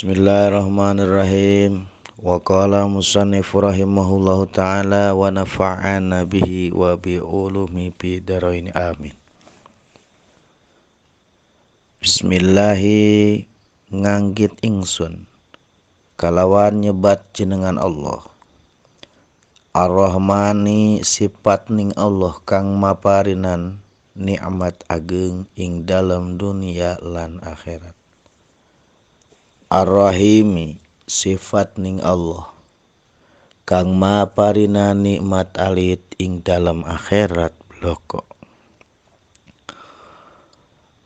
Bismillahirrahmanirrahim. Wa qala musannif rahimahullahu ta'ala wa nafa'ana bihi wa bi ulumi fi darain, amin. Bismillahi nganggit ingsun kalawan nyebat jenengan Allah. Ar-Rahmani sifat ning Allah kang maparinan nikmat ageng ing dalam dunia lan akhirat. Ar-Rahimi sifat ning Allah kang maparina nikmat alit ing dalam akhirat bloko.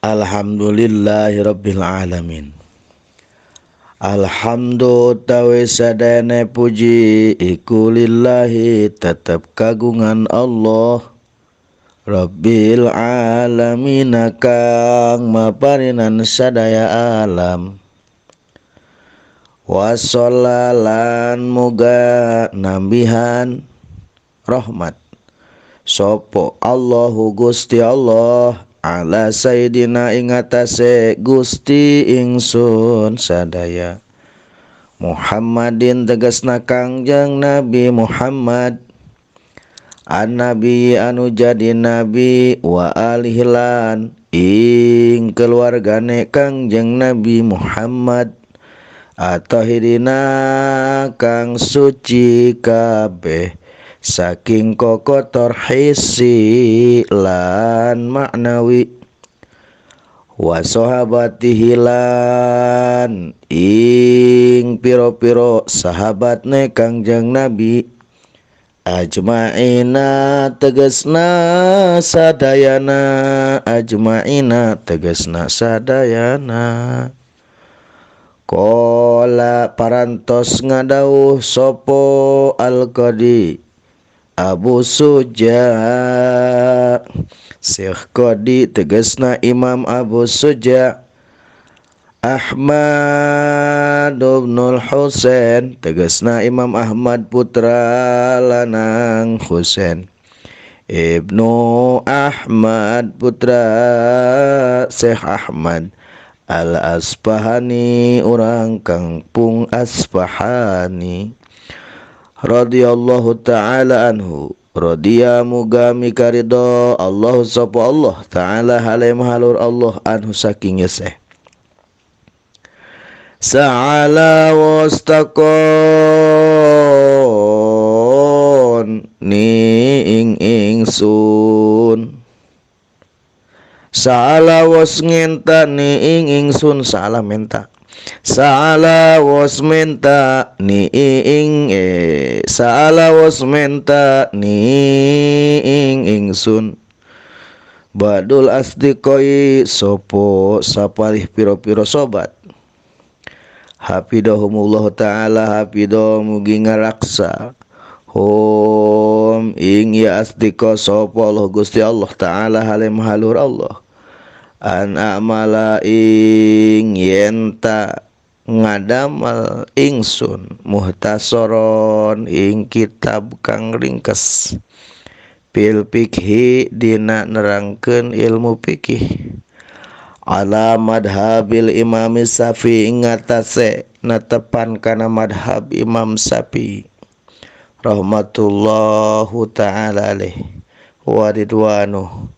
Alhamdulillahirabbil alamin. Alhamdu tawe sadene puji iku lillahi tetep kagungan Allah Rabbil alamin kang maparinan sadaya alam. Wassalalan muga nambihan rahmat sopo Allahu Gusti Allah ala sayyidina ing atase Gusti ingsun sadaya Muhammadin tegasna Kangjeng Nabi Muhammad an nabi anu jadi nabi wa alihi lan ing keluargane Kangjeng Nabi Muhammad atahirina kang suci kabeh saking kokotor hisi lan maknawi wa sahabatihi lan ing piro-piro sahabatne Kangjeng Nabi ajma'ina tegesna sadayana ajma'ina tegesna sadayana. Kola parantos ngadauh sopo Al-Qadi Abu Suja. Syekh Qadi tegesna Imam Abu Suja Ahmad ibnul Husain tegesna Imam Ahmad putra lanang Husain Ibnu Ahmad putra Syekh Ahmad Al-Asfahani urang kampung Asfahani radhiyallahu ta'ala anhu. Radhiya muga mikaridho Allah sapa Allah ta'ala halim halur Allah anhu saking yeseh. Sa'ala wastaqon ni ing ingsun. Sa'ala was ngenta ni ing ingsun. Sa'ala menta. Sa'ala was menta ni ing sa'ala was menta ni ing ingsun. Badul asdiqoi sopo sapalih piro-piro sobat. Hafidhahumullah ta'ala hafidho mugi ngaraksa hum ing ya asdiqa sopo Allah Gusti Allah ta'ala halim halur Allah an amala ing yenta ngadamel ingsun muhtasoron ing kitab kang ringkes fil fikhi dina nerangkeun ilmu fikih ala madhabil Imam Syafi'i ngatasé netepan kana madhab Imam Syafi'i rahmatullahu ta'ala alaih wa ridwanuh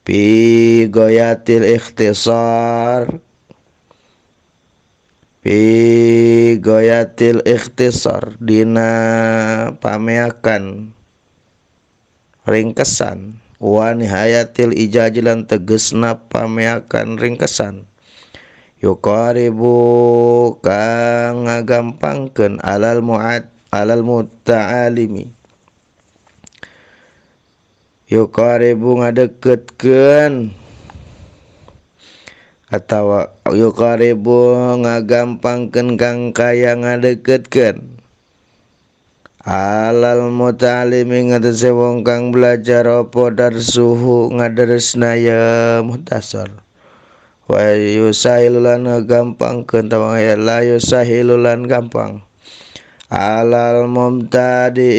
fi goyatil ikhtisar fi goyatil ikhtisar dina pameakan ringkesan wa nihayatil ijajilan tegesna pameakan ringkesan yuqaribu kang ngagampangkeun alal mu'ad alal muta'alimi yuqaribu ngadeketkeun atawa yuqaribu ngagampangkeun kang kaya ngadeketkeun alal muta'alimi ngatese wong kang belajar apa darsuhu ngadaresna ya muhtasar wa yusahilulan ngagampangkeun tawa ya la yusahilulan gampang alal mumtadi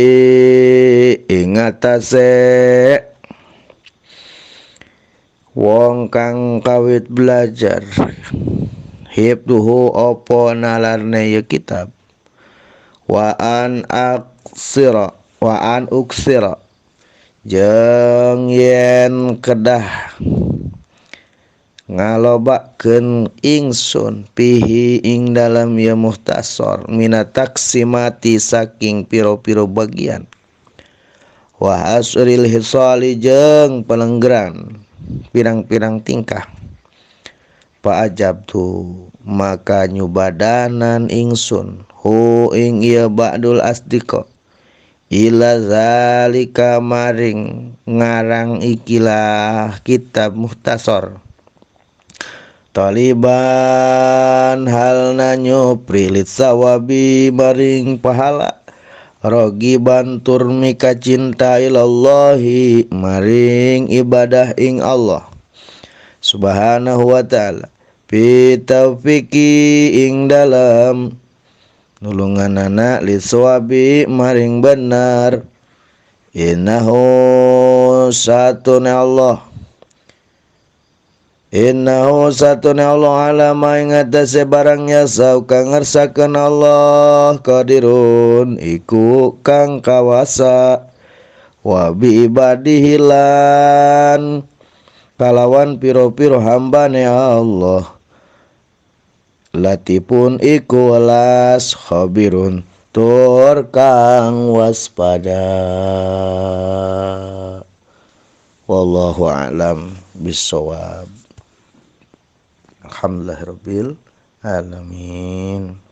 ing atase wong kang kawit belajar Hibduhu opo nalarne ye kitab wa an aksira wa an uksira jeung yen kedah ngalobakeun ingsun pihi ing dalam ya muhtasor minataksimati saking piro-piro bagian wa asril hisali jeung pelenggeran pirang-pirang tingkah pa ajab tu maka nyubadanan ingsun hu ing ieu ba'dul asdiqa ila zalika maring ngarang ikilah kitab muhtasor taliban halna nyupri litsawabi maring pahala rogiban tur mika cinta ilallahi maring ibadah ing Allah subhanahu wa ta'ala bi taufiqi ing dalam nulunganana liswabi maring benar innahu satune Allah innahu satune Allah alama ing atase barang yasa kang ngersakeun Allah qadirun iku kang kawasa wa bi ibadihi lan kalawan piro-piro hambane Allah latipun iku welas khabirun tur kang waspada. Wallahu a'lam bissawab. Alhamdulillahirabbil alamin.